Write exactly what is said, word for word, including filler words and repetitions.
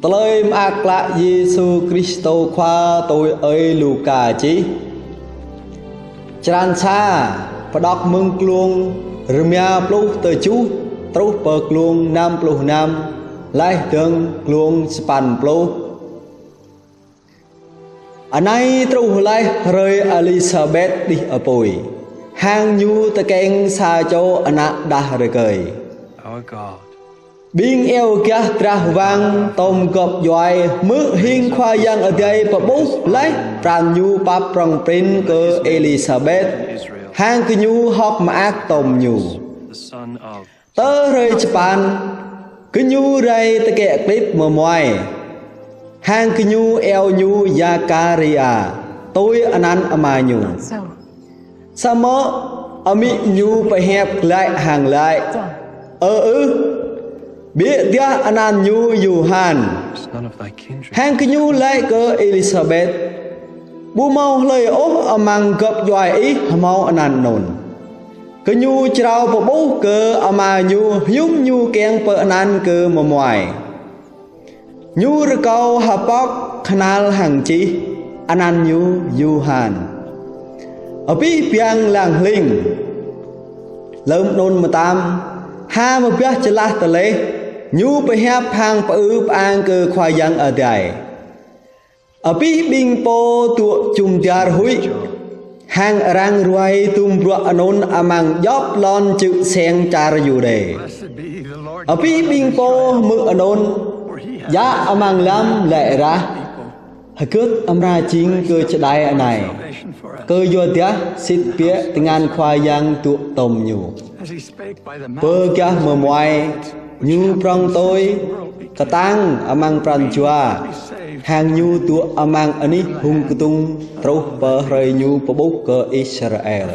Tơlơi mơak klă Yêsu Kristô Khua tui ơi Luka čih. Črăn sa, pơđok mơ̆ng glông rơma pluh tơjuh truh pơ glông năm pluh năm, laih dơ̆ng glông sapăn pluh. Anai truh laih hrơi Êlisabet đih apui, hăng ñu tơkeng sa čô ană đah rơkơi. Ƀing iâu gah drah wang tôm gŏp djuai hmư̆ hing Khua Yang Adai pơƀuh laih pran ñu pap prŏng prin kơ Êlisabet, hăng gơñu hơ̆k mơak tôm ñu. Tơ hrơi sapăn, gơñu rai tơkĕ klĭp mơmuai, hăng gơñu iâu ñu Zakaria, tui anăn ama ñu. Samơ̆ amĭ ñu pơhiăp glaĭ hăng laĭ: Ơ ưh, biă dah anăn ñu Yôhan. Hăng gơñu laĭ kơ Êlisabet: Ƀu hmâo hlơi ôh amăng gŏp djuai ih hmâo anăn anŭn. Gơñu črâo pơƀuh kơ ama ñu hiư̆m ñu kiăng pơanăn kơ mơmuai. Ñu rơkâo hơpŏk kơnăl hăng čih: Anăn ñu Yôhan. Abih bang lăng hling. Lơm anŭn mơtam, ha mơbah čơlah tơleh, ñu pơhiăp hăng pơư pơang kơ Khua Yang Adai. Abih ƀing pô dŏ jum dar huĭ, hăng arăng ruai dŭm bruă anŭn amăng djŏp lŏn čư̆ seng čar Yuđê. Abih ƀing pô hmư̆ anŭn, djă amăng lăm laĭ rah: Hơgĕt amra jing kơ čơđai anai, kơ yua dah sĭt biă tơngan Khua Yang dŏ tôm ñu. Pơ gah mơmuai, ñu prŏng tui, kơtang amăng pran jua, hăng ñu dŏ amăng anih hŭng kơdŭng truh pơ hrơi ñu pơƀuh kơ Israel.